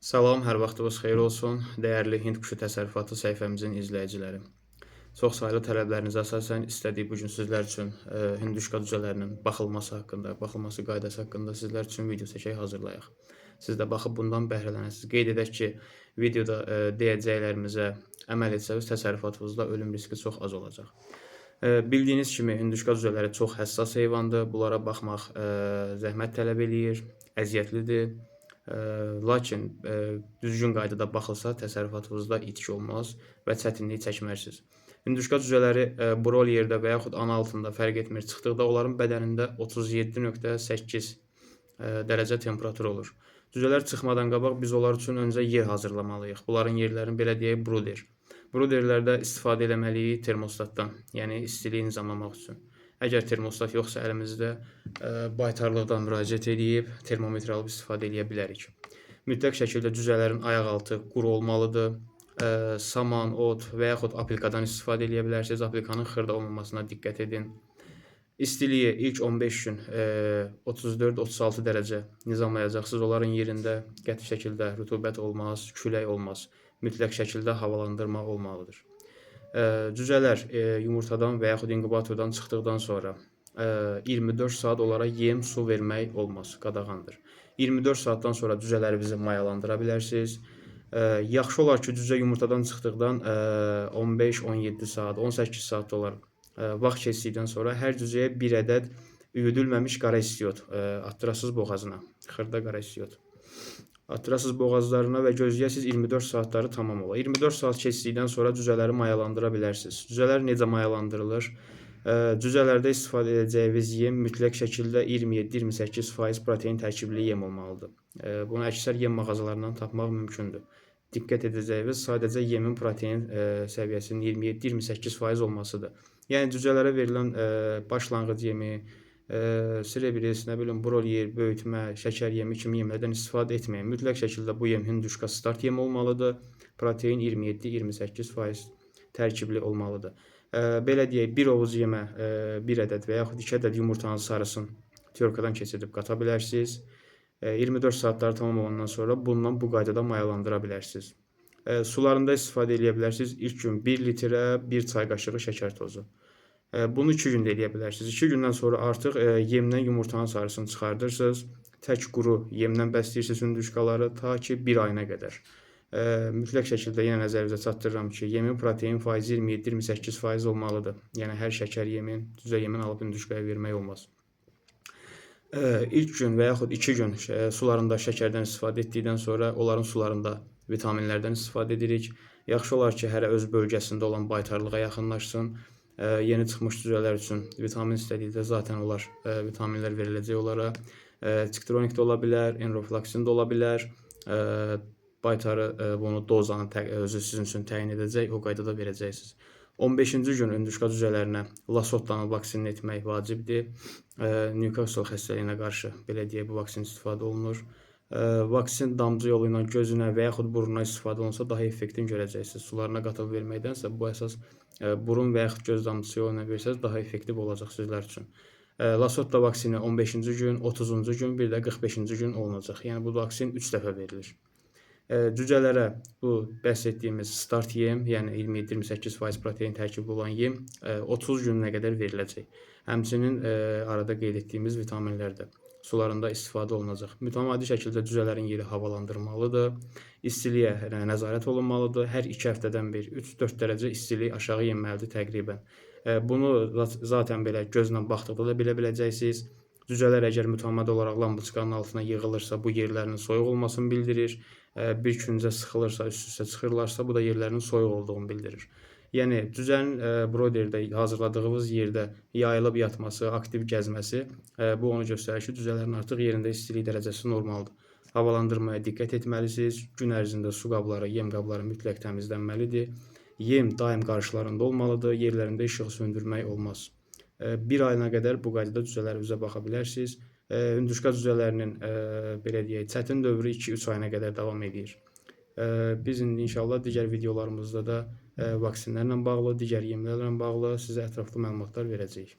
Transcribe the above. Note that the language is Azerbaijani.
Salam, hər vaxtınız xeyir olsun, dəyərli Hind quşu təsərrüfatı səhifəmizin izləyiciləri. Çox saylı tələblərinizə əsasən istədik bu gün sizlər üçün hinduşka cücələrinin baxılması haqqında, baxılması qaydası haqqında sizlər üçün video çəkək hazırlayaq. Siz də baxıb bundan bəhrələnəsiniz. Qeyd edək ki, videoda deyəcəklərimizə əməl etsəniz təsərrüfatınızda ölüm riski çox az olacaq. Bildiyiniz kimi hinduşka cücələri çox həssas heyvandır. Bunlara baxmaq zəhmət tələb eləyir, əziyyətlidir. Lakin düzgün qaydada baxılsa təsərrüfatınızda itki olmaz və çətinlik çəkməzsiniz. Hinduşka cücələri brol yerdə və yaxud ana altında fərq etmir. Çıxdıqda onların bədənində 37,8 dərəcə temperatur olur. Cücələr çıxmadan qabaq biz onlar üçün öncə yer hazırlamalıyıq. Bunların yerlərini belə deyək bruder. Bruderlərdə istifadə eləməliyik termostatdan, yəni istiliyi nizamlamaq üçün. Əgər termostat yoxsa əlimizdə baytarlıqdan müraciət eləyib termometr alıb istifadə eləyə bilərik. Mütləq şəkildə cücələrin ayaq altı quru olmalıdır. Saman, ot və yaxud aplikadan istifadə eləyə bilərsiniz. Aplikanın xırda olmamasına diqqət edin. İstiliyi ilk 15 gün 34-36 dərəcə nizamlayacaqsınız. Onların yerində qəti şəkildə rütubət olmaz, külək olmaz. Mütləq şəkildə havalandırma olmalıdır. Cücələr yumurtadan və yaxud inkubatordan çıxdıqdan sonra 24 saat onlara yem, su vermək olmaz, qadağandır. 24 saatdan sonra cücələrinizi mayalandıra bilərsiniz. Yaxşı olar ki, cücə yumurtadan çıxdıqdan 15-17 saat, 18 saat olar vaxt keçdikdən sonra hər cücəyə bir ədəd üyüdülməmiş qara istiot atdırasız boğazına, xırda qara istiot. Atdırasız boğazlarına və gözləyəsiniz 24 saatları tamam olar. 24 saat keçdikdən sonra cücələri mayalandıra bilərsiniz. Cücələr necə mayalandırılır? Cücələrdə istifadə edəcəyiniz yem mütləq şəkildə 27-28% protein tərkibli yem olmalıdır. Bunu əksər yem mağazalarından tapmaq mümkündür. Diqqət edəcəyiniz sadəcə yemin protein səviyyəsinin 27-28% olmasıdır. Yəni cücələrə verilən başlanğıc yemi, sirebris, nə bilim, brolyer, böyütmə, şəkər yemi kimi yemlərdən istifadə etməyin. Mütləq şəkildə bu yem hinduşka start yemi olmalıdır. Protein 27-28% tərkibli olmalıdır. Belə deyək, bir ovuc yemə bir ədəd və yaxud 2 ədəd yumurtanın sarısını tyorkadan keçirdib qata bilərsiniz. 24 saatları tamam olandan sonra bundan bu qaydada mayalandıra bilərsiniz. Sularında istifadə eləyə bilərsiniz. İlk gün 1 litrə 1 çay qaşığı şəkər tozu. Bunu 2 gündə eləyə bilərsiniz. 2 gündən sonra artıq yemdən yumurtanın sarısını çıxardırsınız. Tək quru yemdən bəsləyirsiniz hündüşkaları ta ki 1 ayına qədər. Mütləq şəkildə yenə nəzərinizə çatdırıram ki, yemin protein faizi 27-28% olmalıdır. Yəni hər şəkər yemin, cücə yemin alıb hündüşkaya vermək olmaz. İlk gün və yaxud 2 gün sularında şəkərdən istifadə etdikdən sonra onların sularında vitaminlərdən istifadə edirik. Yaxşı olar ki, hərə öz bölgəsində olan baytarlığa yaxınlaşsın. Yeni çıxmış cücələr üçün vitamin istədikdə zaten onlar vitaminlər veriləcək onlara. Ciktronik də ola bilər, enroflaksin də ola bilər. Baytarı bunu dozanı özü sizin üçün təyin edəcək, o qaydada verəcəksiniz. 15-ci gün hündüşka cücələrinə Lasottanı vaksin etmək vacibdir. Newcastle xəstəliyinə qarşı belə deyək bu vaksin istifadə olunur. Vaksin damcı yolu ilə gözünə və yaxud burnuna istifadə olunsa daha effektiv görəcəksiniz. Sularına qatıb verməkdənsə bu əsas burun və yaxud göz damcısı yolu ilə versəniz daha effektiv olacaq sizlər üçün. Lasotta vaksini 15-ci gün, 30-cu gün, bir də 45-ci gün olunacaq. Yəni bu vaksin 3 dəfə verilir. Cücələrə bu bəhs etdiyimiz start yem, yəni 27-28% protein tərkibli olan yem 30 gününə qədər veriləcək. Həmçinin arada qeyd etdiyimiz vitaminlər də sularında istifadə olunacaq. Mütəmadi şəkildə cücələrin yeri havalandırmalıdır. İstiliyə nəzarət olunmalıdır. Hər 2 həftədən bir 3-4 dərəcə istilik aşağı enməlidir təqribən. Bunu zaten belə gözlə baxdıqda da bilə biləcəksiniz. Cücələr əgər mütəmadi olaraq lampoçkanın altına yığılırsa, bu yerlərinin soyuq olmasını bildirir. Bir küncə sıxılırsa, üst-üstə çıxırlarsa, bu da yerlərinin soyuq olduğunu bildirir. Yəni cücənin broilerdə hazırladığınız yerdə yayılıb yatması, aktiv gəzməsi bu onu göstərir ki, cücələrin artıq yerində istilik dərəcəsi normaldır. Havalandırmaya diqqət etməlisiniz. Gün ərzində su qabları, yem qabları mütləq təmizlənməlidir. Yem daim qarşılarında olmalıdır. Yerlərində işığı söndürmək olmaz. Bir ayına qədər bu qaydada cücələrinizə baxa bilərsiniz. Hündüşka cücələrinin belə deyək, çətin dövrü 2-3 ayına qədər davam edir. Biz indi inşallah digər videolarımızda da vaksinlərlə bağlı, digər yemlərlə bağlı sizə ətraflı məlumatlar verəcəyik.